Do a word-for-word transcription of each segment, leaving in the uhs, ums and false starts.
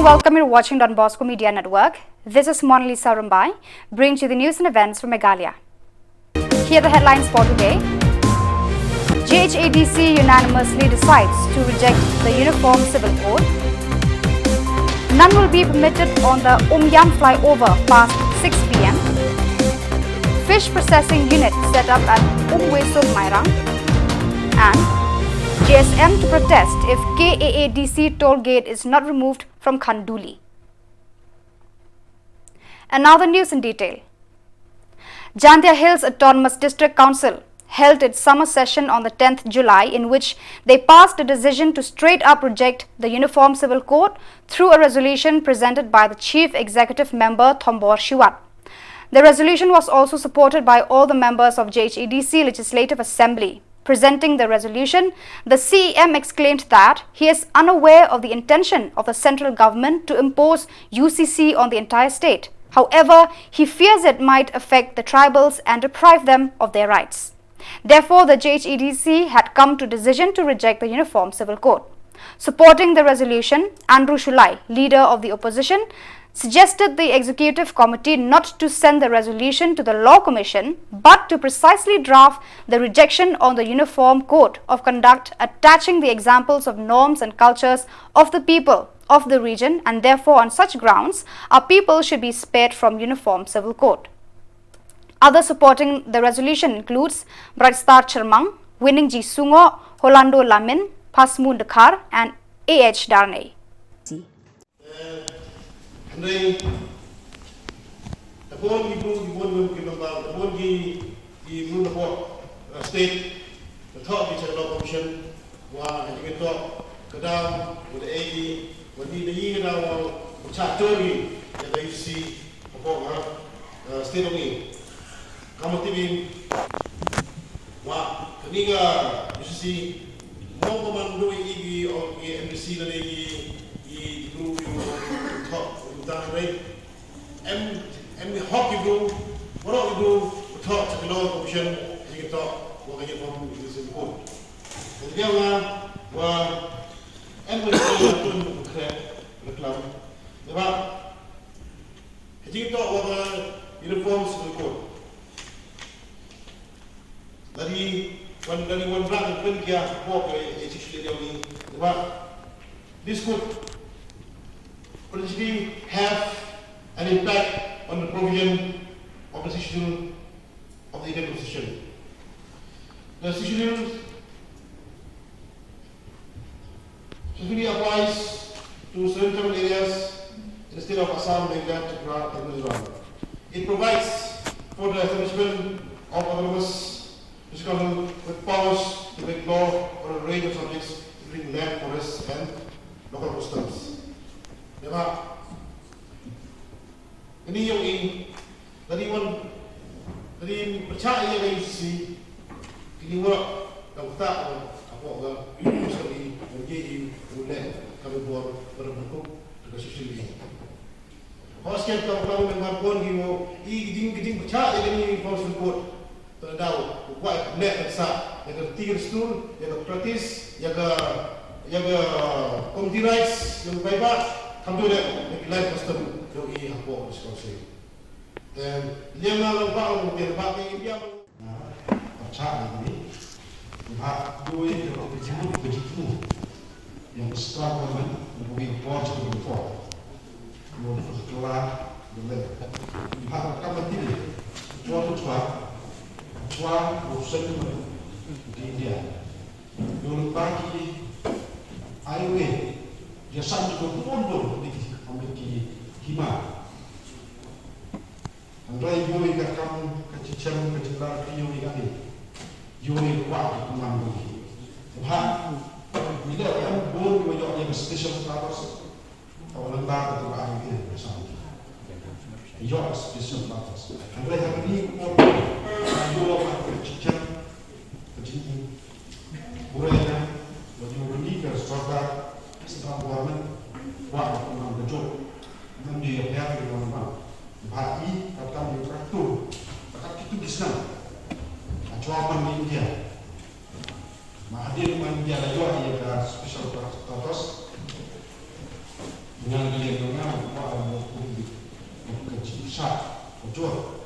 Welcome, you're watching Don Bosco Media Network. This is Monalisa Rumbai, bringing you the news and events from Meghalaya. Here are the headlines for today. J H A D C unanimously decides to reject the Uniform Civil Code. None will be permitted on the Umiam flyover past six p m. Fish processing unit set up at Umwesuk Mairang. And J S M to protest if K A A D C toll gate is not removed from Khanduli. And now the news in detail. Jaintia Hills Autonomous District Council held its summer session on the tenth July, in which they passed a decision to straight up reject the Uniform Civil Code through a resolution presented by the Chief Executive Member Thombor Shiwat. The resolution was also supported by all the members of J H A D C Legislative Assembly. Presenting the resolution, the C E M exclaimed that he is unaware of the intention of the central government to impose U C C on the entire state. However, he fears it might affect the tribals and deprive them of their rights. Therefore, the J H A D C had come to decision to reject the Uniform Civil Code. Supporting the resolution, Andrew Shulai, leader of the opposition, suggested the executive committee not to send the resolution to the Law Commission, but to precisely draft the rejection on the Uniform Code of Conduct, attaching the examples of norms and cultures of the people of the region, and therefore on such grounds, our people should be spared from Uniform Civil Code. Others supporting the resolution includes Bright Star Chyrmang, Winning G Sungo, Holando Lamin, Pasmu Dkhar, and A H Darnay. Hynrei, da bun ki bru, ki bun ki bru, da bun ki, ki bru na pdeng, uh, state, da thoh ki cha Law Commission, wa ha jingïatoh ka daw, wa da ei ki, wa ni da yi ka daw, wa cha tur ki, ïa ka U C C, ha pdeng, uh, state jong ngi. Ka mut tip ïa ngi, wa kane ka U C C, mo ka man do i ki, o ki M D C lane ki, ki bru ki bru, thok, u tang rei. Em, em ki hok ki bru, waroh ki bru, thok, sa ki Law Commission, ki thok, wa ka Uniform Civil Code. Ka jingbiang nga, wa em ki tun khreh, reklam. Namar, ka jingthok wa ka Uniform Civil Code. Lada wan, lada wan rah pynbiang hapoh ka Sixth Schedule jong ngi. Namar, this could potentially have an impact on the provision of the Sixth Schedule of the Indian Constitution. The Sixth Schedule Sixth Schedule applies to certain tribal areas in the state of Assam, Meghalaya, Tripura, and Mizoram. It provides for the establishment of autonomous district council with powers to make law on a range of subjects, including land, forests, and local customs. Namar, kane jong i, lada wan, lada pyrshah ïa ka U C C, kine waroh, tang kata, hapoh ka, U C C ka, u leh, ka bor, ka bor, ka system. Hos ken ka, ka member pon ki mo, i ki jing, ki jingpyrshah ïa kane Uniform Civil Code. Te daw, u kwah leh ka sa, ïa ka riti ka dustur, ïa ka practice, ïa ka, ïa ka community rights, ïa ka paidbah, kam ju leh, ïa ka land custom, ïa i hapoh District Council. Te, liang nga long ba, long te ba, te India long. Nga, pyrshah ïa kane, nga, doi, ïa ka jingmut, ïa ka jingmut, ïa ka struggle man, ïa ka por, ïa ka por. Mo, kylla, dole. Bha, ka kaba tine. Chwa, chwa. Chwa, mo, sen, mo, di India. Mo, ba ki, ai, we. Ya san, mo, bon, bon, di, mo, ki, hima. Hynrei, mo, ka kam, ka jingchem, ka jinglar, ki, yo, ka ni. Yo, wa, ki, kumang, mo, ki. Bha, ni, da, em, bon, mo, yo, ya, special status. Ka wanrah ba ka tu ba ai ke sa. Yo special purpose. Hynrei ha kane ka por, ka ïoh ba ka chichang, ka jingim. Pura ïa ka, ba ïoh kane ka sorkar, central government, ba ka kumang ka jop. Nam ïa pher ka wanrah. Ba i ka kam ïa ka tu, ka tu ki snam. Ka jop man India. Mahadin man ïa la ïoh ïa ka special purpose. Ngan kylli ïa nga, ba ka jingpyrshah ujor,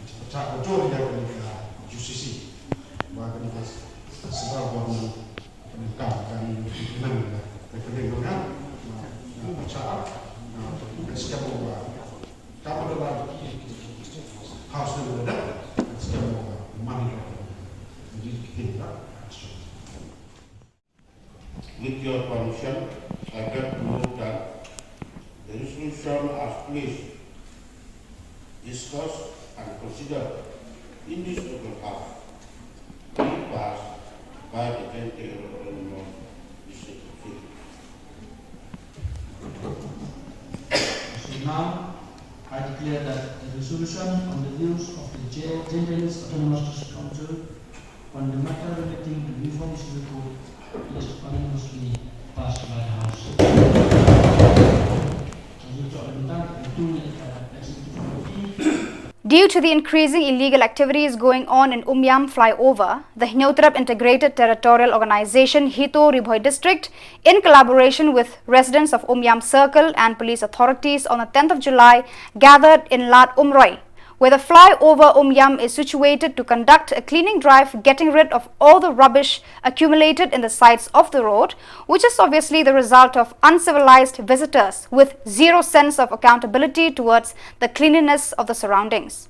jingpyrshah ujor ïa kane ka U C C, ba kane ka central government kan kan implement. Ngan kylli ïa nga, ba ka jingpyrshah, ba ka skhem ba ka ba da la House ne ba da, ka skhem ba ka money ka ba da. Jadi kita action. With your permission, I beg to move that the resolution as placed, discussed and considered in this Honorable House be passed by the Jaintia Hills Autonomous District. So now, I declare that the resolution on the views of the Jaintia Hills Autonomous District Council on the matter relating to the Uniform Civil Code is unanimously passed by the House. Due to the increasing illegal activities going on in Umiam flyover, the Hynniewtrep Integrated Territorial Organization, HITO, Ri Bhoi District, in collaboration with residents of Umiam Circle and police authorities, on the tenth of July, gathered in Lad Umroi, where the flyover Umiam is situated, to conduct a cleaning drive, getting rid of all the rubbish accumulated in the sides of the road, which is obviously the result of uncivilized visitors with zero sense of accountability towards the cleanliness of the surroundings.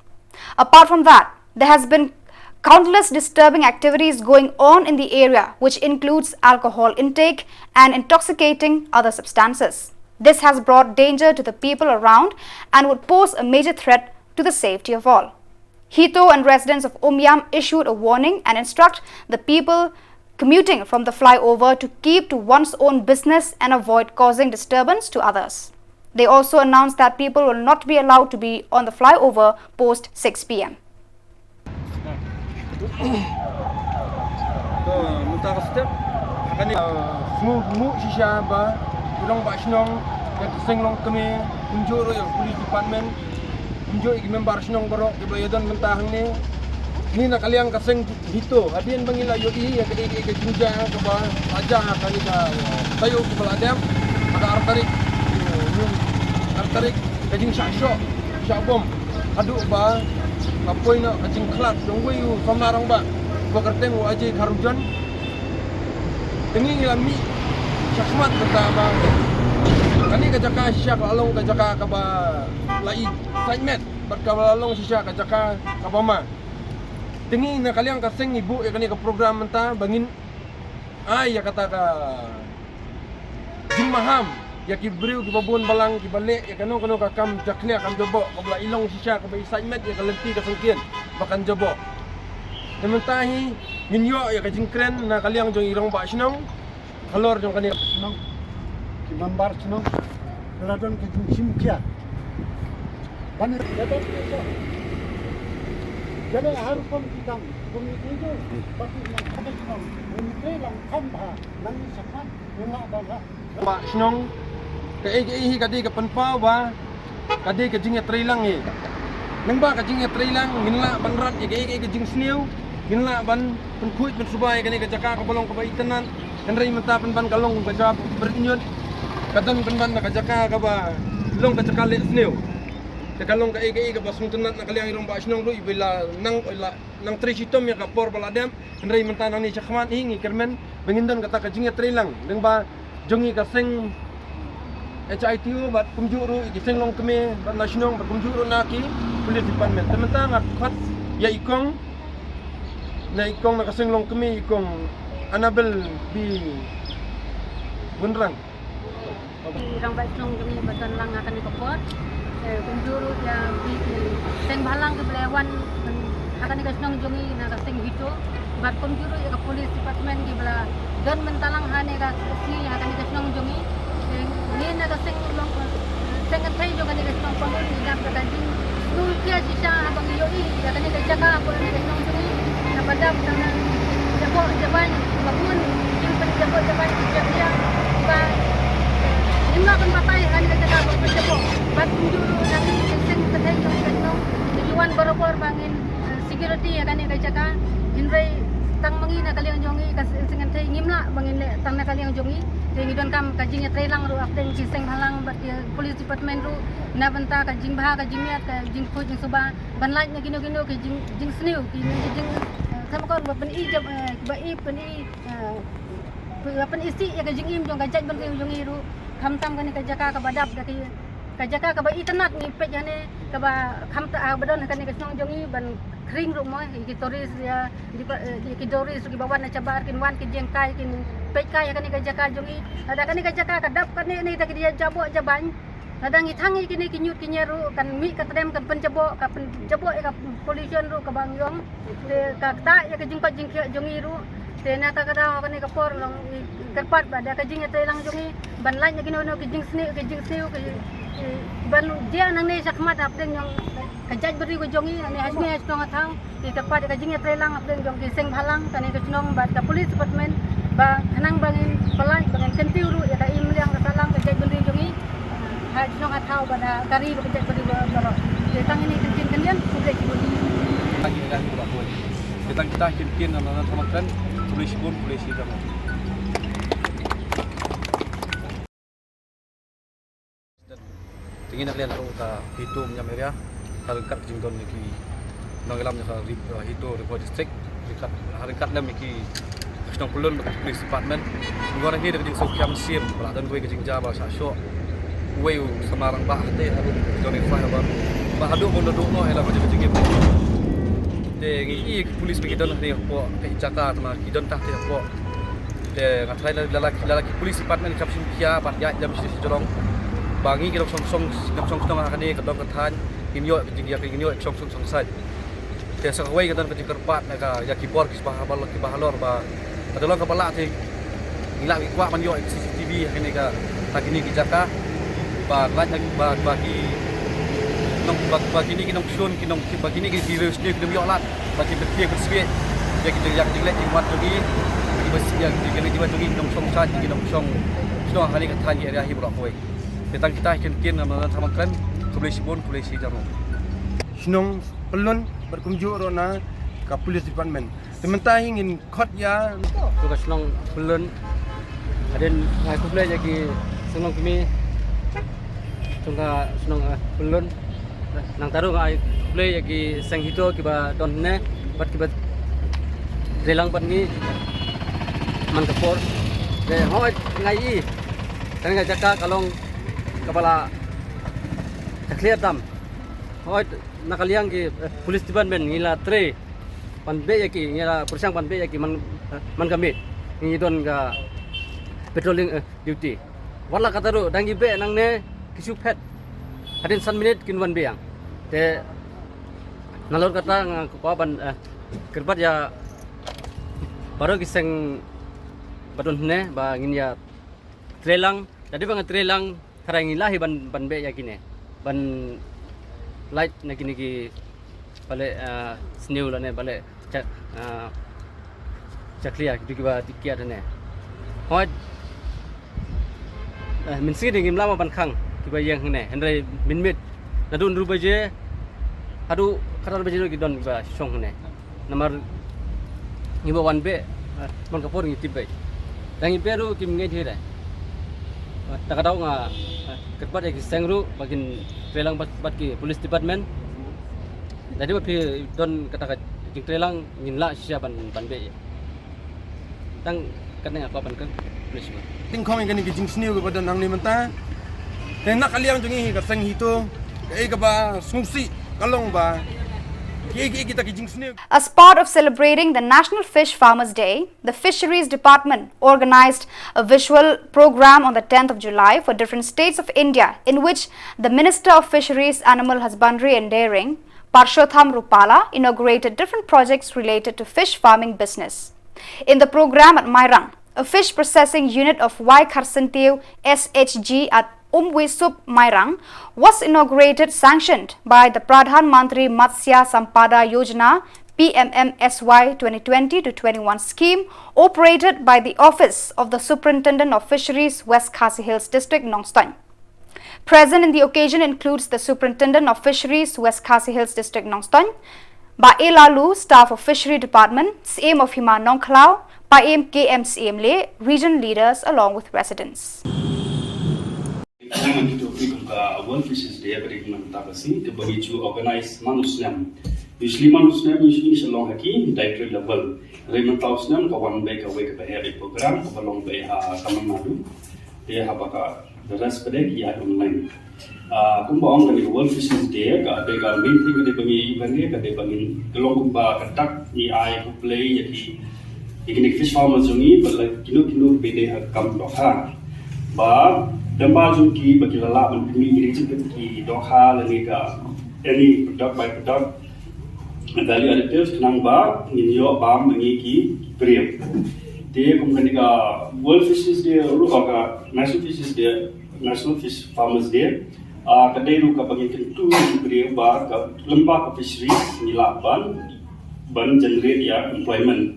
Apart from that, there has been countless disturbing activities going on in the area, which includes alcohol intake and intoxicating other substances. This has brought danger to the people around and would pose a major threat to the safety of all. HITO and residents of Umiam issued a warning and instruct the people commuting from the flyover to keep to one's own business and avoid causing disturbance to others. They also announced that people will not be allowed to be on the flyover post six p.m. To mynta ka step, ha kane, ah, sngewbha shisha ba ki rangbah shnong, ïa ka seng longkmie, kumjuh ruh ïa ka police department, kumjuh ïa ki member shnong baroh kiba la ïadon mynta hangne. Ngi na ka liang ka seng HITO, hadien ba ngi la ïohi ïa ka, ïa ka, ïa ka jingjia kaba la jia ha kane ka taïew kaba la dep, ha ka ar tarik, ar tarik, ka jingshah shoh, shah bom. Haduh ba ka poi noh ka jingkhlad jong uwei u samla rangbah ba kyrteng u Ajay Kharujan. Te ngi ngi la mih shakhmat kata ba kane ka jaka shisha ka la long ka jaka kaba la i sait met bad kaba la long shisha ka jaka kaba ma. Te ngi na ka liang ka seng ngi buh ïa kane ka program mynta ba ngin ai ïa kata ka jingmaham ïa ki briew kiba bun balang kiba leh ïa kano kano ka kam jakhlia kam jaboh kaba la i long shisha kaba i sait met ïa ka lynti ka syngkien ba kan jaboh. Te mynta hi ngin ïoh ïa ka jingkren na ka liang jong i rangbah shnong halor jong kane ka shnong, ki member shnong, la don ka jingshim khia. Ban ïa don ki shnong. Ïa le har rukom ki kam, kum ïa ki ju, ba ki nang kham shnong, kum ïa ki lang kham bha, nang ïa shakhmat, ïa nga ba nga. Ba shnong, kaei kaei hi ka dei ka pynpaw ba ka dei ka jingïatreilang hi. Nangba ka jingïatreilang, ngin lah ban rat ïa kaei kaei ka jingsniew, ngin lah ban pynkhuid pynsuba ïa kane ka jaka kaba long kaba itynnad. Hynrei mynta pynban ka long ka jaka brit ñiut, ka don pynban na ka jaka kaba long ka jaka leh sniew. Te ka long kaei kaei kaba sngewtynnad na ka liang i rangbah shnong ruh iba la nang, la nang trei shitom ïa ka por ba la dep. Hynrei mynta nangne shakhmat hi ngi kyrmen ba ngin don kata ka jingïatreilang lyngba jong ngi ka seng H I T O bad kumjuh ruh ïa ki seng longkmie bad na shnong bad kumjuh ruh na ki police department. Te mynta nga khot ïa i kong, na i kong na ka seng longkmie, i kong Annabel B Wynrang. Ki rangbah shnong jong ngi ba don lang ha kane ka por. Eh, kumjuh ruh ïa ki, ki seng bhalang kiba la wan ha kane ka shnong jong ngi na ka seng HITO. Bad kumjuh ruh ïa ka police department kiba la don mynta lang ha kane ka sngi ha kane ka shnong jong ngi. Eh, ngi na ka seng long, eh, seng kynthei jong kane ka shnong Pangud ngi dap da ka jing Sngewkhia shisha haba ngi ïohi ïa kane ka jaka hapoh kane ka shnong jong ngi. Naba dap tang na jaboh jaban ba bun jingpynjaboh jaban ki jakhlia ba ngim lah ban batai ha kane ka jaka ba pynjaboh. Bad kumjuh ruh na ngi ki seng kynthei jong ka shnong ngi wan barabor ba ngin, eh, security ïa kane ka jaka. Hynrei tang ma ngi na ka liang jong ngi ka seng kynthei ngim lah ba ngin leh tang na ka liang jong ngi. Te ngi donkam ka jingïatreilang ruh hapdeng ki seng bhalang bad ki police department ruh na bynta ka jingbha ka jingmiat ka jingkhuid jingsuba ban lait na kino kino ki jing, jingsniew ki, ki jing, eh, khamkor ba pyni jam, eh, ba i pyni, eh, ba pyni sih ïa ka jingim jong ka jaitbynriew jong ngi ruh khamtam kane ka jaka kaba dap da ki ka jaka kaba itynnad ngi peit hangne kaba khamtam, ah, ba don ha kane ka shnong jong ngi ban khring ruh mo ïa ki tourist ïa ki ba, eh, ïa ki tourist ruh kiba wan na shabar kin wan ki jingkai kin peit kai ha kane ka jaka jong ngi. Lada kane ka jaka ka dap kane ne da ki jabok jaban. Lada ngi thang ïa kine ki ñiut ki ñiar ruh kan mih ka trem kan pynjabok ka pynjabok ïa ka pollution ruh kaba ngi ong. Te ka ktah ïa ka jingkoit jingkhiah jong ngi ruh. Te na kata ka daw kane ka por long ngi kyrpad ba da ka jingïatreilang jong ngi ban lait na kino kino ki jingsniew ki jingsniew ki, ki ban jia nangne shakhmat hapdeng jong ka jaitbynriew ka jong ngi nangne ha shnong ha shnong ha thaw. Ngi kyrpad ïa ka jingïatreilang hapdeng jong ki seng bhalang kane ka shnong bad ka police department ba khnang ba ngin pynlait ba ngin kyntiew ruh ïa ka imliang ka sahlang ka jaitbynriew jong ngi. Ha shnong ha thaw bad ha ka ri bad ka jaitbynriew baroh. Te tang ine i kyntien khyndiat, khublei shibun. Tang ine i kyntien khyndiat, khublei shibun. Te tang kita i kyntien na na thamak kan, khublei shibun, khublei shibun. Te ngin ïa kren ruh ka HITO Mynjam area, ha ryngkat ka jingdon ïa ki nongïalam jong ka ri, eh, HITO Ri Bhoi District, ryngkat, ha ryngkat lem ïa ki shnong Pyllun bad ka police department. Ngi wan hangne da ka jingsngewkhia mynsiem ba la don kawei ka jingjia ba shah shoh uwei u samla rangbah te haduh jong ngi khwai ba, ba haduh bun da duh noh ïa la ka jingim. Te ngi i ki police ba ki don hangne hapoh ka jaka tang ma ki don tang te hapoh. Te nga tharai la, la, la, la ki police department ki hap shim khia bad ïaid lem sha sha jrong ba ngi ki nongshong shong, nongshong shnong ha kane ka dong ka thaiñ ngin ïoh ka jingïa, ngin ïoh ka shong shong shong sait. Te sa kawei ka don ka jingkyrpad na ka ïa ki bor ki ba halor, ki ba halor ba ka dei long kaba lah te ngi lah ngi kwah ban ïoh C C T V ha kine ka, ha kine ki jaka ba lait na ba, ba ki nong, ba, ba kine ki nongshun ki nong, ba kine ki, ki riewsniew ki nym ïoh lad ba ki pyntieng pynswiej ïa ki jingïa ki jingleh jingwan jong ngi, ki ba ïa ki jingleh jingwan jong ngi ki nongshong shnong, ki nongshong shnong ha kane ka thaiñ ki area hi baroh kawei. Te tang kita i kyntien na na thamak kan, khublei shibun, khublei shi jaroh. Shnong Pyllun bad kumjuh ruh na ka police department. Te mynta hi ngin khot ïa. Jong ka shnong Pyllun. Hadien nga ai khublei ïa ki shnong kmie jong ka shnong, eh, Pyllun. Nangta ruh nga ai khublei ïa ki seng HITO kiba don hangne bad kiba trei lang bad ngi man ka por. Te hooid nga i kane ka jaka ka long kaba la jakhlia tam. Hooid na ka liang ki, eh, police department ngi la trei ban beh ïa ki, ngi la pyrshang ban beh ïa ki man, eh, man ka miet ngi don ka patrolling, eh, duty. Wat la kata ruh da ngi beh nangne ki shu phet hadien san minit kin wan biang. Te nalor kata nga kwah ban, eh, kyrpad ïa baroh ki seng ba don hangne ba ngin ïa trei lang, da dei ba nga trei lang. Tharai ngi lah hi ban, ban beh ïa kine ban lait na kine ki bale, ah, sniew lane bale cha, ah, chakhlia kitu kiba kiad ne. Hooid, eh, mynsngi de ngim lah ban khang kiba ïeng hangne, hynrei mynmiet naduh hynriew baje haduh khatar baje ki don kiba shong hangne. Namar ngi ba wan beh, eh, man ka por ngi tip beh. Da ngi beh ruh kim ngeit hi re. Eh, ta ka daw nga, eh, kyrpad ïa ki seng ruh ba kin trei lang bad, bad ki police department. Da dei ba phi don kata ka jingtrei lang ngin lah shisha ban, ban beh. Tang kane nga kwah ban kren. Tyngkhong ïa kane ki jingsniew kiba don hangne mynta. Te na ka liang jong ngi ka seng HITO kaei kaba sngewsih ka long ba kiei kiei kita ki jingsniew. As part of celebrating the National Fish Farmers Day, the Fisheries Department organized a visual program on the tenth of July for different states of India, in which the Minister of Fisheries, Animal Husbandry and Dairying, Parshotham Rupala, inaugurated different projects related to fish farming business. In the program at Mairang, a fish processing unit of Y Kharsentiew S H G at Umwisup Mairang was inaugurated, sanctioned by the Pradhan Mantri Matsya Sampada Yojana, P M M S Y twenty twenty to twenty-one scheme, operated by the Office of the Superintendent of Fisheries, West Khasi Hills District, Nongstoiñ. Present in the occasion includes the Superintendent of Fisheries, West Khasi Hills District, Nongstoiñ, Bah A Laloo, Staff of Fishery Department, Syiem of Hima Nongkhlaw, Bah Em K M Syiem le, region leaders along with residents. Ngi to pi kum ka World Fishes Day ka dei mynta ka sngi kaba ngi ju organize man u snem. Usually man u snem usually sha long ha ki dietary level. Hynrei mynta u snem ka wan bad kawei kaba heh program kaba long bad ha Tamil Nadu. Te haba ka the rest ka dei ki ïa online. Ah, kumba ong kane ka World Fishes Day ka dei ka main thing ka dei ba ngi ïa kane ka dei ba ngi ka long kumba ka dak ngi ai khublei ïa ki ïa kine ki fish farmers jong ngi bad la kino kino ba dei ha kam dohkha. Ba dang ba jong ki ba ki la lah ban pynmih ïa ki jingkit ki dohkha lane ka any product by product value additives khnang ba ngin ïoh bam ma ngi ki briew. Te kum kane ka World Fishes Day ruh ka National Fishes Day, National Fish Farmers Day, ah, ka dei ruh kaba ngin kyntu ïa ki briew ba ka lem bad ka fisheries ngi lah ban ban generate ïa employment.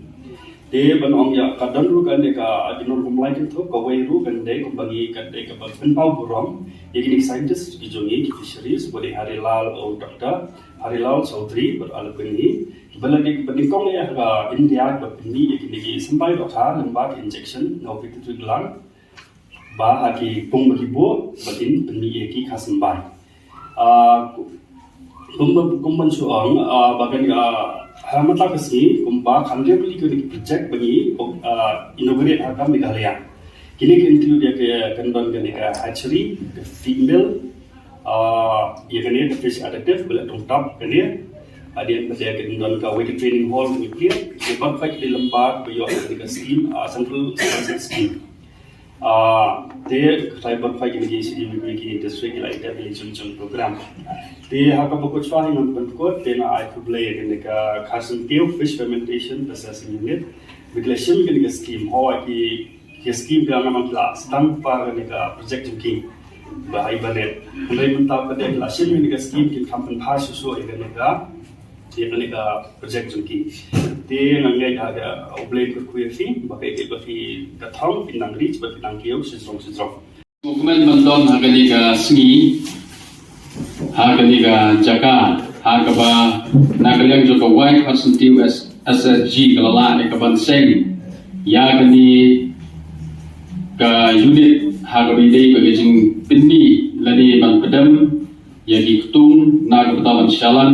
Te ban ong ïa ka don ruh kane ka, ah, ki nongkynmaw kynthoh kawei ruh kan dei kumba ngi kan dei kaba pynpaw burom ïa kine ki scientist ki jong ngi ki fisheries ba dei Harilal, oh, Doctor Harilal Chaudhary bad ale pynhi ba la dei ba nyngkong ïa ka India ba pynmih ïa kine ki symbai dohkha lem bad ki injection na u pynthut glang ba ha ki pung ba ki buh ba kin pynmih ïa ki kha symbai. Ah, kumba kumba shu ong, ah, ba kan, ah, ha mynta ka sngi kumba khathynriew tylli ki project ba ngi, ah, inaugurate ha ka Meghalaya. Kine ki include ïa ka kan don kane ka hatchery, ka feed mill, ah, ïa kane ka fish additive ba la tong tap kane. Hadien ba dei kan don kawei ka training hall ka nuclear. Ïa ban fight di lem bad ba ïoh kane ka scheme, ah, central scheme. Ah, te ka tai ban phai kine ki C D M P ki district ki la ïa ka jong jong program. Te ha kaba kut shwa hi ngan pynkut te nga ai khublei ïa kane ka Kharsantiew Fish Fermentation Processing Unit. Ba ki la shim kane ka scheme, ho ki ki scheme ba nga nang la sdang pa kane ka project jong ki. Ba ai ba ne. Hynrei mynta ba dei la shim kane ka scheme kin kham pynbha shuh shuh ïa kane ka ïa kane ka project jong ki. Te nga ngeit ha ka U Blei kyrkhu ïa phi ba kaei kaei ba phi ka thong phin nang reach ba phin nang kiew shi jrong shi jrong. Movement ban don ha kane ka sngi ha kane ka jaka ha kaba na ka liang jong ka Wai Kharsantiew S S G ka la lah ïa ka ban seng ïa kane ka unit ha kaba dei ba ka jingpynmih lane ban pdem ïa ki ktung na ka bynta ban shalan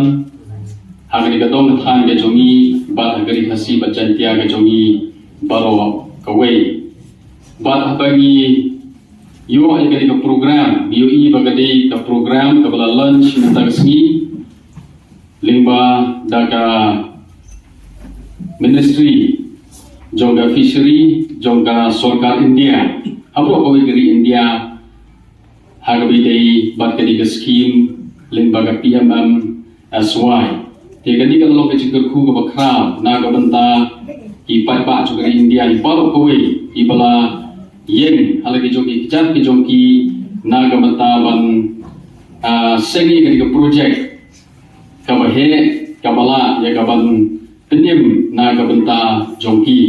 ha kane ka dong ka thaiñ ka jong ngi bad ha ka ri Khasi bad Jaintia ka jong ngi baroh kawei. Bad haba ngi ïoh ïa kane ka program ngi ïohi ba ka dei ka program kaba la launch mynta ka sngi lyngba da ka ministry jong ka fishery jong ka sorkar India ha baroh kawei ka ri India. Ha kaba ïadei bad kane ka scheme lyngba ka P M M S Y. Te kane ka long ka jingkyrkhu kaba khraw na ka bynta ki paidbah jong ka ri India baroh kawei kiba la ïeng ha la ki jong ki kjat ki jong ki na ka bynta ban, ah, seng ïa kane ka project kaba heh kaba lah ïa ka ban pynim na ka bynta jong ki.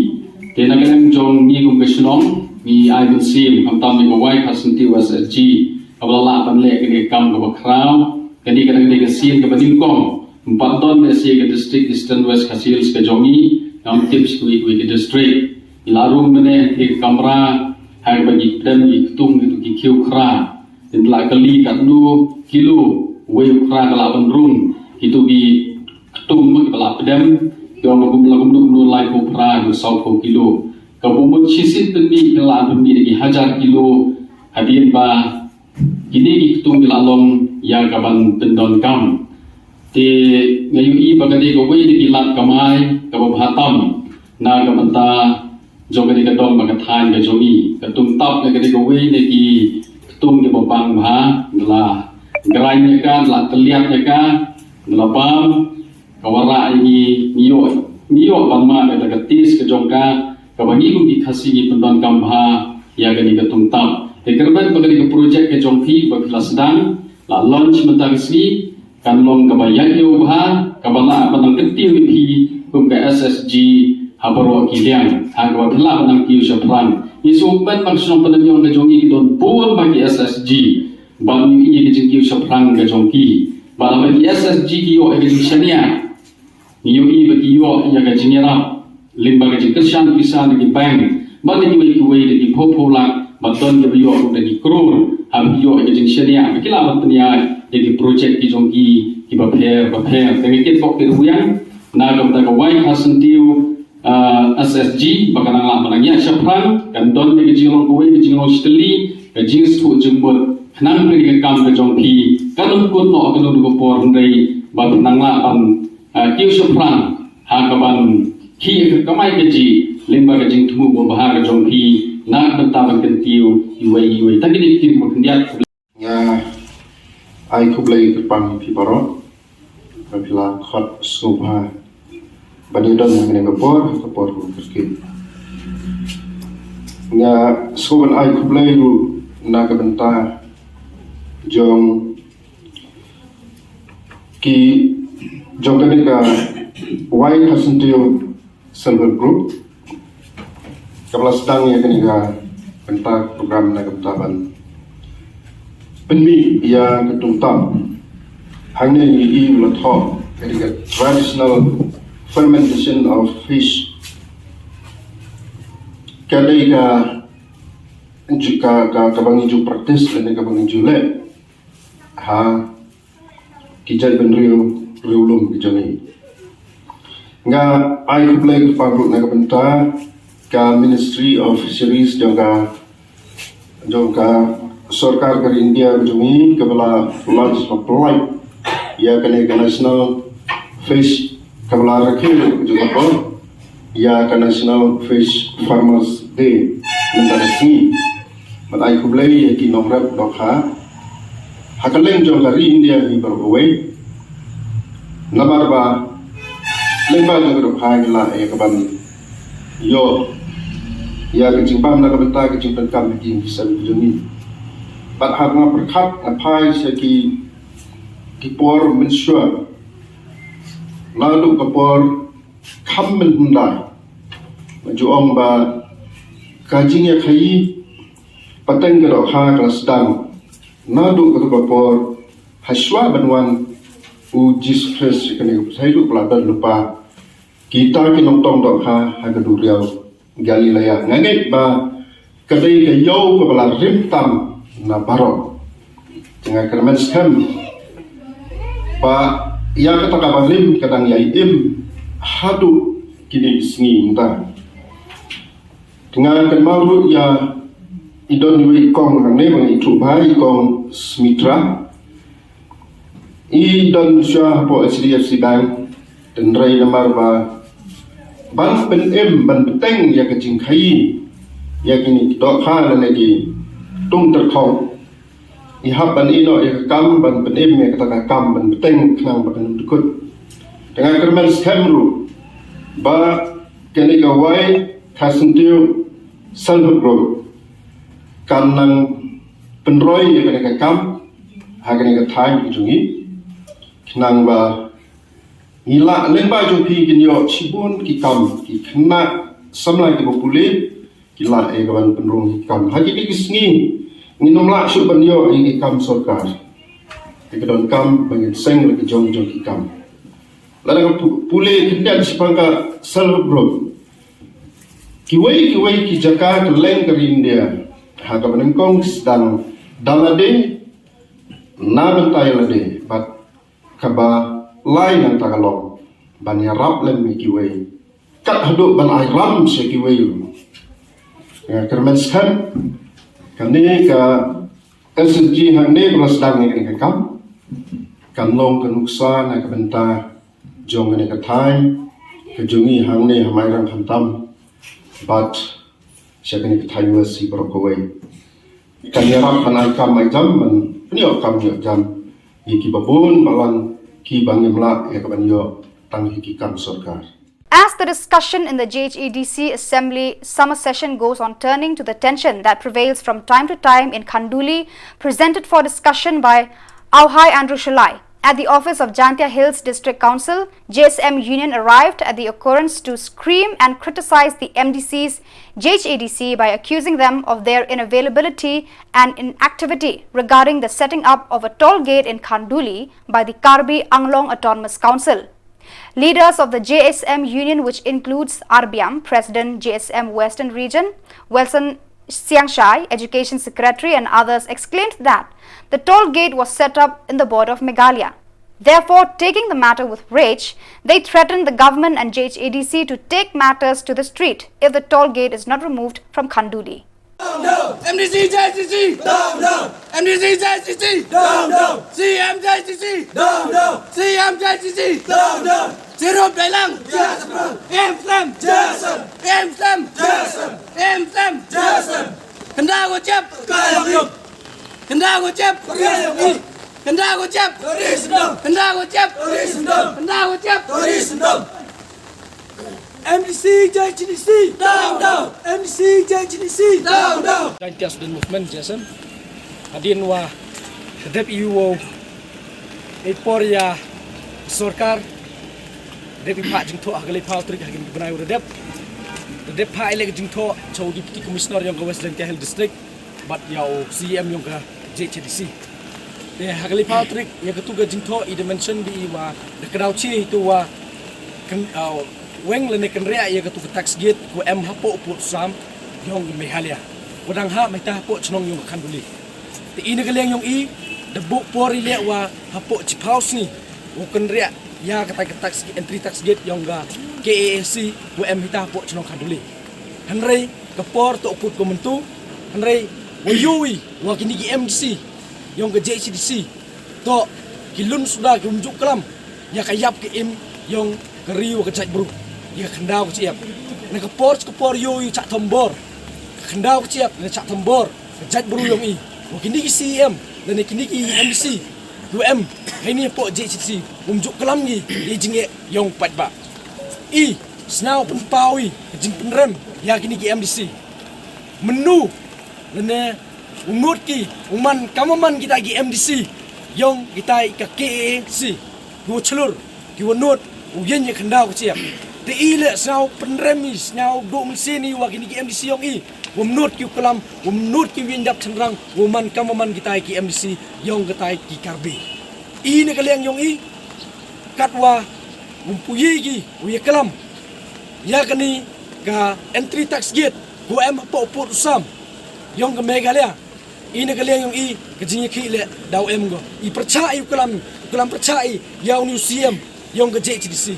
Te na ka liang jong ngi kum ka shnong ngi ai mynsiem khamtam ïa ka Wai Kharsantiew S S G kaba la lah ban leh kane ka kam kaba khraw. Kane ka dei ka sien kaba nyngkong, ym pat don lehse ka district Eastern West Khasi Hills ka jong ngi, ngam tip sha kiwei kiwei ki district. Ngi la rung mynne ha ka kamra ha kaba ngi pdem ngi ktung ngi tu ki khiew khra. Te la kylli katno kilo wei u khra ka lah ban rung, kito ki ktung ma kiba la pdem ki ong ba kum la kumno kumno laiphew phra haduh sawphew kilo. Kaba mut shisien pynmih ki lah pynmih da ki hajar kilo hadien ba kine ki ktung ki la long ïa ka ban pyndonkam. Te nga ïohi ba ka dei kawei na ki lad kamai kaba bha tam na ka bynta jong ka dei ka dong bad ka thaiñ ka jong ngi. Ka ktung tap ka dei kawei na ki ktung kiba bang bha, nga la grind ïa ka, nga la tylliat ïa ka, nga la bam, ka wanrah ïa ngi, ngi ïoh, ngi ïoh ban mad ïa ka taste ka jong ka, kaba ngi kum ki Khasi ngi pyndonkam bha ïa kane ka ktung tap. Te kyrmen ba kane ka project ka jong phi ba phi la sdang, la launch mynta ka sngi, kan long kaba ïaid ïew bha, kaba lah ban nang kyntiew ïa phi kum ka S S G ha baroh ki liang, ha kaba phi lah ban nang kiew shaphrang. Ngi sngewbha ban shnong Pyndengyong ka jong ngi ki don bun bha ki S S G, ban ïohi ïa ka jingkiew shaphrang ka jong ki. Bad haba ki S S G ki ïoh ïa ka jingshaniah Ngi ïohi ba ki ïoh ïa ka jingïarap lyngba ka jingkyrshan pisa na ki bank bad na kiwei kiwei da ki phew phew lak, bad don kiba ïoh ruh da ki klur, haba ki ïoh ïa ka jingshaniah ba ki lah ban pynïaid ïa ki projek ki jong ki kiba pher ba pher. Te nga kitbok kitrwiang na ka bynta ka Wai Kha Syntiew, ah, S S G, ba kan nang lah ban nang ïaid shaphrang, kan don ïa ka jinglong kawei ka jinglong shitylli, ka jingsngewthuh jingmut khnang ba kane ka kam ka jong phi kan ym kut noh ha kano kano ka por, hynrei ba phin nang lah ban, ah, kiew shaphrang ha kaban khih ïa ka kamai kajih lyngba ka jingthmu bha ka jong phi na ka bynta ban kyntiew iwei iwei. Tang kine ki ktien ba khyndiat. Nga ai khublei kyrpang ïa phi baroh ba phi la khot sngewbha ban ïadon ha kane ka por, ka por kaba kyrkieh. Nga sngewbha ban ai khublei ruh na ka bynta jong ki, jong kane ka Wai Kha Syntiew Self Help Group, kaba la sdang ïa kane ka bynta program na ka bynta ban pynmih ïa ka tungtam. Hangne ngi i ba la thoh kane ka traditional fermentation of fish. Kane ka ju-, ka, ka, kaba ngi ju practice lane kaba ngi ju leh ha ki jaitbynriew riewlum ki jong ngi. Nga ai khublei kyrpang ruh na ka bynta ka Ministry of Fisheries jong ka, jong ka sorkar ka ri India ka jong ngi, kaba la launch, la pynlait ïa kane ka National Fish, kaba la rakhe ruh ka jong ka por ïa ka National Fish Farmers Day mynta ka sngi. Bad ai khublei ïa ki nongrep dohkha ha kylleng jong ka ri India hi baroh kawei. Namar ba lyngba jong ka dohkha ngi lah ïa kaban ïoh ïa ka jingbam na ka bynta ka jingdonkam ha ki ïing ki sem ki jong ngi. Bad haba nga pyrkhat, nga phai sha ki, ki por mynshuwa, naduh ka por kham mynhyndai, nga ju ong ba ka jingïakhaïi pateng ka dohkha ka la sdang naduh kato ka por, hashuwa ban wan u Jisu Khrist sha kane ka pyrthei ruh ka la don lypa kita ki nongtong dohkha ha ka duriaw Galilea. Nga ngeit ba ka dei ka ïew kaba la rim tam na baroh. Te nga kyrmen skhem ba ïa kata kaba rim ka dang ïai im haduh kine ki sngi mynta. Te nga kynmaw ruh ïa, i don iwei i kong hangne ba ngi ithuh bha, i kong Smitra. I don shuwa hapoh H D F C Bank, hynrei namar ba ban pynim, ban bteng ïa ka jingkhaïi ïa kine ki dohkha lane ki tungtyrkhong, i hap ban ïehnoh ïa ka kam ban pynim ïa kata ka kam ban bteng khnang ba kan ym dkut. Te nga kyrmen skhem ruh ba kane ka Wai Kha Syntiew Self Help Group kan nang pynroi ïa kane ka kam ha kane ka thaiñ ka jong ngi, khnang ba ngi lah lyngba jong phi kin ïoh shibun ki kam, ki khynnah samla kiba pule ki lah ïa kaban pynrung ki kam. Ha kine ki sngi ngin ym lah shuh ban ïoh ïa ki kam sorkar. Te ka donkam ba ngin seng la ki jong jong ki kam. Lada ka pu-, pule khyndiat shaphang ka Self Help Group, kiwei kiwei ki jaka kylleng ka ri India, ha kaba nyngkong ki sdang da lade, na bynta ïa lade, bad kaba lai nangta ka long ban ïarap lem ïa kiwei, kat haduh ban ai ram sha kiwei ruh. Nga kyrmen skhem kane ka S S G hangne ba la sdang ïa kane ka kam kan long ka nuksa na ka bynta jong kane ka thaiñ ka jong ngi hangne ha Mairang khamtam bad sha kane ka thaiñ West hi baroh kawei. Kan ïarap ban ai kam ai jam, ban pynïoh kam ïoh jam ïa kiba bun, ba lang kiba ngim lah ïa kaban ïoh tang hi ki kam sorkar. As the discussion in the J H A D C Assembly summer session goes on, turning to the tension that prevails from time to time in Khanduli, presented for discussion by Auhai Andrew Shullai. At the office of Jaintia Hills District Council, J S M Union arrived at the occurrence to scream and criticize the M D C's J H A D C by accusing them of their inavailability and inactivity regarding the setting up of a toll gate in Khanduli by the Karbi Anglong Autonomous Council. Leaders of the J S M Union, which includes Arbiam, President J S M Western Region, Wilson Siangshai, Education Secretary, and others, exclaimed that the toll gate was set up in the border of Meghalaya. Therefore, taking the matter with rage, they threatened the government and J H A D C to take matters to the street if the toll gate is not removed from Khanduli. M D C J C C! Down, down! M D C J C C! Down, down! C M J C C! Down, down! C M J C C! Down, down! Sirup dailang! Jasem! Em slem! Jasem! Em slem! Jasem! Em slem! Jasem! Kenda ko chep! Kaya! Kenda ko chep! Kaya! Kenda ko chep! Kenda ko chep! Kenda ko chep! M D C J H D C! Down, down! M D C J H D C! Down, down! Jaintia Student Movement, J S M. Hadien wa dep iwo e por ya sorkar dep i pha jingthoh ha ka laiphew tarik ha kine ki bnai wa dep. Dep pha i leh ka jingthoh cha u Deputy Commissioner yong ka West Jaintia Hills District bad ya u C M yong ka J H D C. Te ha ka laiphew tarik ya katu ka jingthoh i da mention bi i wa da ka daw chi itu wa kan, uh, weng lane kynriah ya katu ka tax gate ko em hapoh Port Sam yong ka Meghalaya. Wa dang ha mai ta hapoh chnong yong ka Khanduli. Te i na ka liang yong i da buh por i leh wa hapoh chiphaw sngi wa kynriah ya kata ka tax, entry tax gate yong ka K A A C wa em hita hapoh chnong Khanduli. Hynrei ka por to put ko myntu, hynrei wa yoh i wa kini ki M D C yong ka J H D C to ki lun suda ki um juk klam ya ka yap ka im yong ka ri wa ka jaitbru ya ka khyndaw ka chiap. Na ka por ka por yoh i chah thombor ka khyndaw ka chiap na chah thombor ka jaitbru yong i wa kini ki C M lane kini ki M D C wa em ha ini hapoh J H D C um juk klam ki i jingeh yong paidbah. I sñiaw pynpaw i ka jingpynrem ya kini ki M D C. Mynnu lane u nud ki u man kam wa man kita ki M D C yong kita ka K A A C. Ki wa chlur ki wa nud u yen ya khyndaw ka chiap. Te i leh sñiaw pynrem i sñiaw duh mynsiem i wa kini ki M D C yong i wa nud ki u klam wa nud ki u yen dap chynrang wa man kam wa man kita ki M D C yong kita ki Karbi. I na ka liang yong i katwa um pu i ki u ya klam ya kani ka entry tax gate ko em hapoh Port Sam yong ka Meghalaya. I na ka liang yong i ka jingyakhih leh daw em ko. I pyrchah i u klam, u klam pyrchah i ya u ni u C M yong ka J H D C.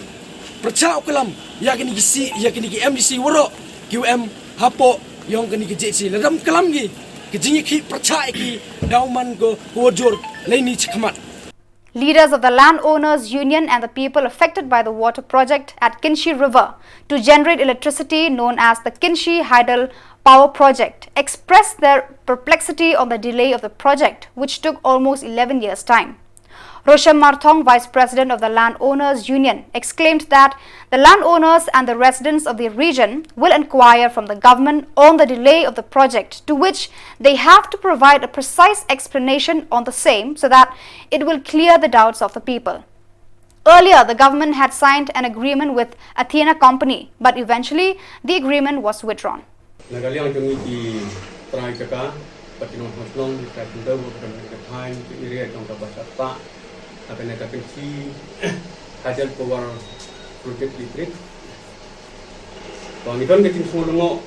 Pyrchah u klam ya kini ki si, ya kini ki M D C waroh ki u em hapoh yong kini ki J H D C. Lada ym klam ki ka jingyakhih pyrchah i ki daw man ko ko jur lei ni chakhmat. Leaders of the Landowners Union and the people affected by the water project at Kynshi River to generate electricity, known as the Kynshi Hydel Power Project, expressed their perplexity on the delay of the project, which took almost eleven years' time. Roshem Marthong, Vice President of the Landowners Union, exclaimed that the landowners and the residents of the region will inquire from the government on the delay of the project, to which they have to provide a precise explanation on the same so that it will clear the doubts of the people. Earlier, the government had signed an agreement with Athena Company, but eventually the agreement was withdrawn. Na ka liang jong ngi ki trai jaka bad ki nongshong shnong, ki trai khyndew, bad ki thaiñ, ki area jong ka ba shah spah ha kane ka Kynshi Hydel Power Project Limited. Ba ngi don ka jingsngew lyngngoh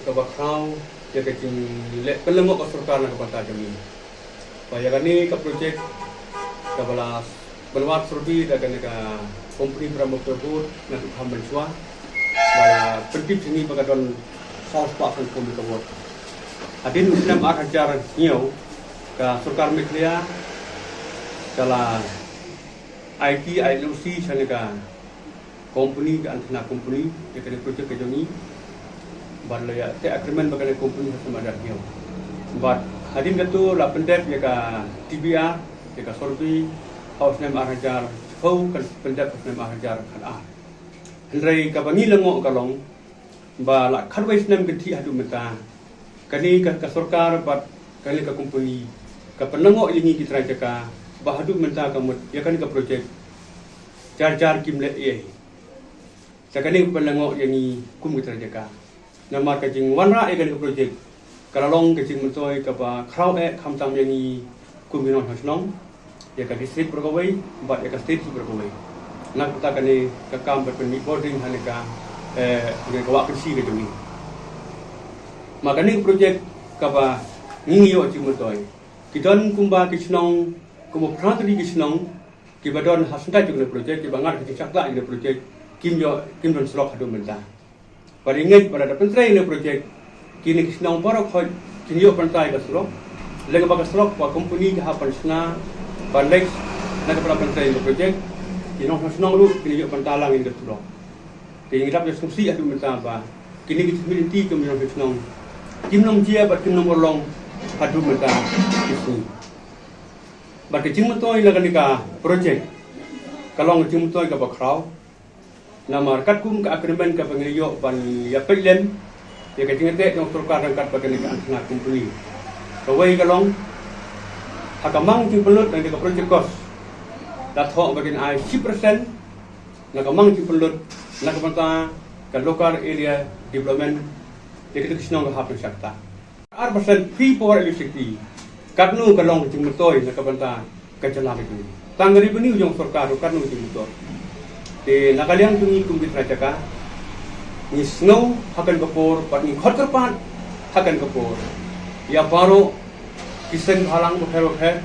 kaba khraw ïa ka jingleh pynlyngngoh ka sorkar na ka bynta jong ngi. Ba ïa kane ka project kaba la ban wad survey da kane ka company Brahmaputra Board naduh kham mynshuwa. Ba la pyntip sha ngi ba ka don saw spah sanphew megawatt. Hadien u snem ar hajar hynñiew ka sorkar Meghalaya ka la ai ki, ai N O C sha kane ka company, ka Athena Company, ïa kane ka project ka jong ngi. Bad la ïa teh agreement bad kane ka company ha snem ar hajar hynñiew. Bad hadien kata la pyndep ïa ka T B R, ïa ka survey ha u snem ar hajar shiphew, kan pyndep ha u snem ar hajar khatar. Hynrei kaba ngi lyngngoh ka long ba la khatwei snem kynthih haduh mynta kane ka, ka sorkar bad kane ka company ka pynlyngngoh ïa ngi ki trai jaka ba haduh mynta ka mut ïa kane ka project jar jar kim leh ei ei. Te kane ka pynlyngngoh ïa ngi kum ki trai jaka. Namar ka jingwanrah ïa kane ka project ka la long ka jingmyntoi kaba khraw eh khamtam ïa ngi kum ki nongshong shnong, ïa ka district baroh kawei bad ïa ka state hi baroh kawei. Na kata kane ka kam ba pynmih bording ha kane ka, eh, ha kane ka wah Kynshi ka jong ngi. Ma kane ka project kaba ngi ïoh jingmyntoi, ki don kumba ki shnong, kumba phra tylli ki shnong kiba don ha syndah jong kane ka project, kiba ngat ka jingshakla jong kane ka project, kim ïoh, kim don surok haduh mynta. Bad ngi ngeit ba lada pyntrei ïa kane ka project, kine ki shnong baroh khoit kin ïoh pyntrei ka surok. Lada ba ka surok ba kompani ka hap ban shna, ban leit na kaba la pyntrei ïa kane ka project, ki nongshong shnong ruh kin ïoh pyntrei lang ïa ka surok. Te ngi dap ïa sngewsih haduh mynta ba kine ki jingmih lynti ki nongshong shnong kim long jia bad kim long urlong haduh mynta ki sngi. Bad ka jingmyntoi na kane ka project ka long ka jingmyntoi kaba khraw. Namar katkum ka agreement kaba ngi ïoh ban ïa peit lem ïa ka jingteh jong sorkar ryngkat bad kane ka Anthena Company. Kawei ka long, ha ka mang jingpynlut na ka project cost, la thoh ba kin ai shi percent na ka mang jingpynlut na ka bynta ka local area development ïa kita ki shnong ka hap na shakta. Ar percent free power electricity. Katno ka long ka jingmyntoi na ka bynta ka jylla ka jong ngi. Tang ka revenue jong sorkar ruh katno ka jingmyntoi. Te na ka liang jong ngi kum ki trai jaka, ngi sngew ha kane ka por bad ngi khot kyrpad ha kane ka por ïa baroh ki seng bhalang bapher bapher,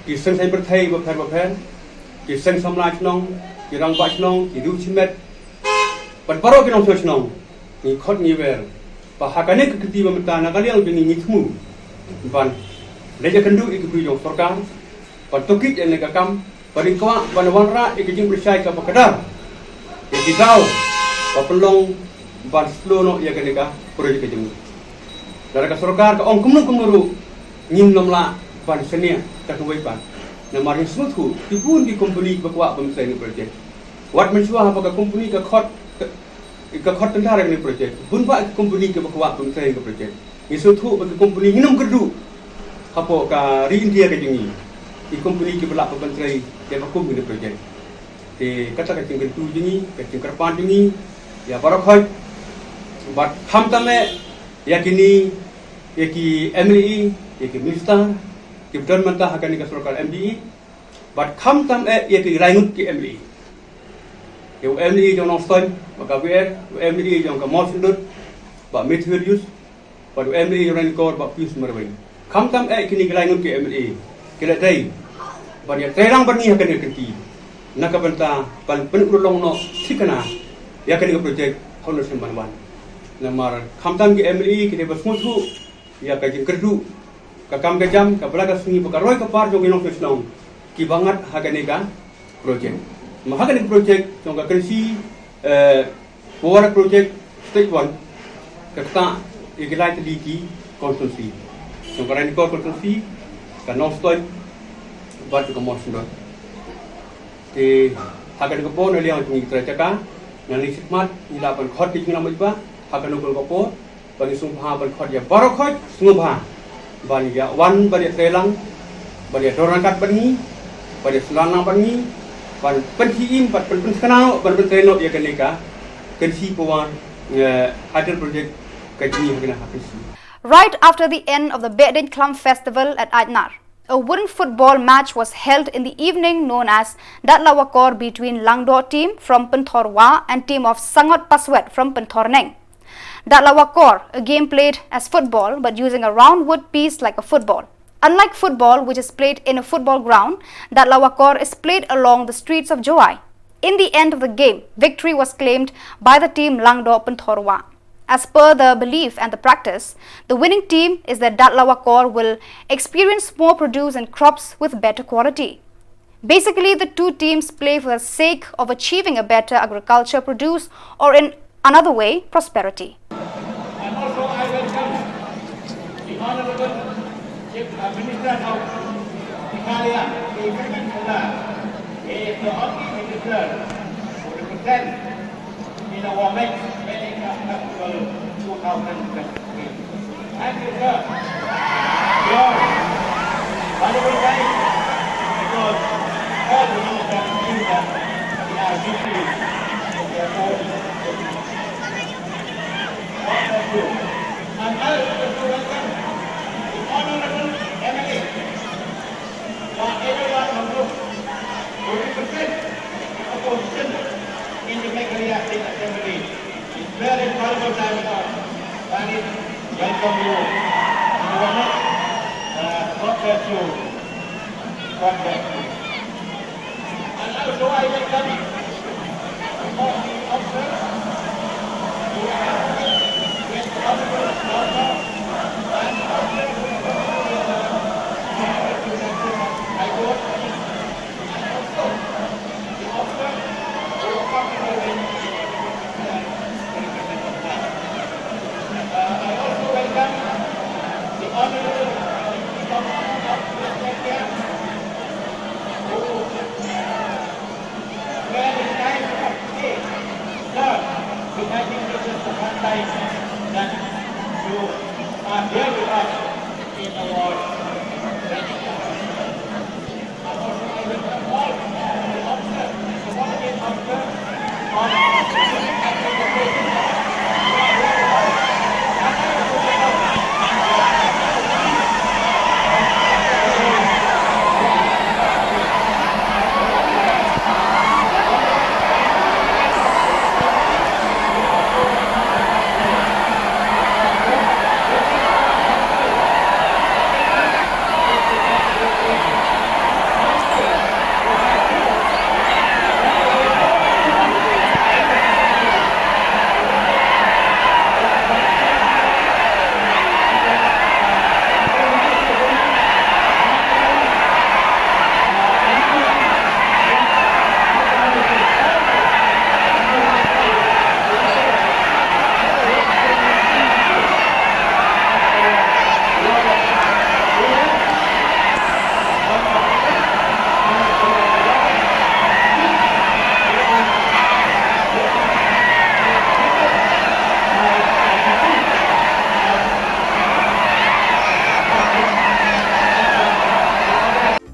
ki seng saiñ pyrthei bapher bapher, ki seng samla shnong, ki rangbah shnong, ki riew shimet, bad baroh ki nongshong shnong, ngi khot ngi wer ba ha kane ka kti ba mynta na ka liang jong ngi ngi thmu ban leit ïakynduh ïa ki briew jong sorkar ban tohkit ïa kane ka kam, bad ngi kwah ban wanrah ïa ka jingpynshai kaba kdar ïa ki daw ba pynlong ban slow noh ïa kane ka project ka jong ngi. Lada ka sorkar ka ong kumno kumno ruh ngim nym lah ban shaniah da kawei pat. Namar ngi sngewthuh ki bun ki kompani kiba kwah ban pyntrei ïa kane ka project. Wat mynshuwa haba ka kompani ka khot, ka, ka khot tender ïa kane ka project, bun bah ki kompani kiba kwah ban pyntrei ïa kane ka project. Ngi sngewthuh ba ki kompani ngim kyrduh hapoh ka ri India ka jong ngi, ki kompani kiba lah ban pyntrei ïa ka kum kane ka project. Te kata ka jingkyntu jong ngi, ka jingkyrpad jong ngi ïa baroh khoit, bad khamtam eh ïa kine, ïa ki M L A, ïa ki minister kiba don mynta ha kane ka sorkar M D A, bad khamtam eh ïa ki lai ngut ki M L A. Ïa u M L A jong Nongstoiñ, Bah Gabriel, u M L A jong ka Mawshynrut, Bah Matthew Helius, bad u M L A jong Ranikor, Bah Pius Marwein. Khamtam eh kine ki lai ngut ki M L A ki la dei ban ïatreilang bad ngi ha kane ka kti na ka bynta ban pynurlong noh thikna ïa kane ka project ha u snem ban wan. Namar khamtam ki M L A ki dei ba sngewthuh ïa ka jingkyrduh, ka kam ka jam, ka bla ka sngi bad ka roi ka par jong ki nongshong shnong kiba ngat ha kane ka project. Ma ha kane ka project jong ka Kynshi, eh, Power Project Stage one, ka ktah ïa ki lai tylli ki constituency. Jong ka Ranikor constituency, ka Nongstoiñ, bad ka Mawshynrut. Te ha kane ka por na liang jong ngi ki trai jaka, ngi sngewkhmat ngi lah ban khot ki jingïalam paidbah ha kane ka por, ba ngi sngewbha ban khot ïa baroh khoit, sngewbha ban ïa wan ban ïatreilang, ban ïadon ryngkat bad ngi, ban ïasynran lang bad ngi, ban pynkhie im, ban pyn, pynthikna noh, ban pyntrei noh ïa kane ka Kynshi Power, eh, Hydel Project ka jong ngi ha kane ha Kynshi. Right after the end of the Behdeiñkhlam festival at Aitnar, a wooden football match was held in the evening known as Datla Wakor between Langdoh team from Pynthorwah and team of Sangot Paswet from Pynthorneng. Datla Wakor, a game played as football but using a round wood piece like a football. Unlike football, which is played in a football ground, Datla Wakor is played along the streets of Jowai. In the end of the game, victory was claimed by the team Langdoh Pynthorwah. As per the belief and the practice, the winning team is that Datla Wakor will experience more produce and crops with better quality. Basically, the two teams play for the sake of achieving a better agriculture produce, or in another way, prosperity. And also, I welcome the Honorable Chief, uh, Minister of Meghalaya, the Second Khulna, he is the only minister who represents in a Wameng Wedding Festival two thousand twenty-three. Thank you, sir. Your valuable time, because all the ministers feel that we are busy with their own business. God bless you. And I would like to welcome the Honorable M L A, Bah Edwin Laut Hynriew, who represents the opposition. Acting Assembly. It's very valuable time for Paris. Welcome you. You are not, uh, God bless you. God bless you. And also I welcome the officers who are with the honorable Governor and the officers who are with the High Court.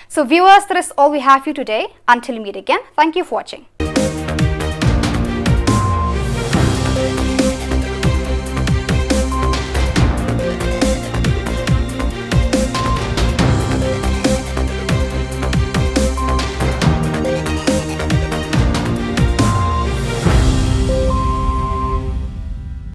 So viewers, that is all we have for you today. Until we meet again, thank you for watching.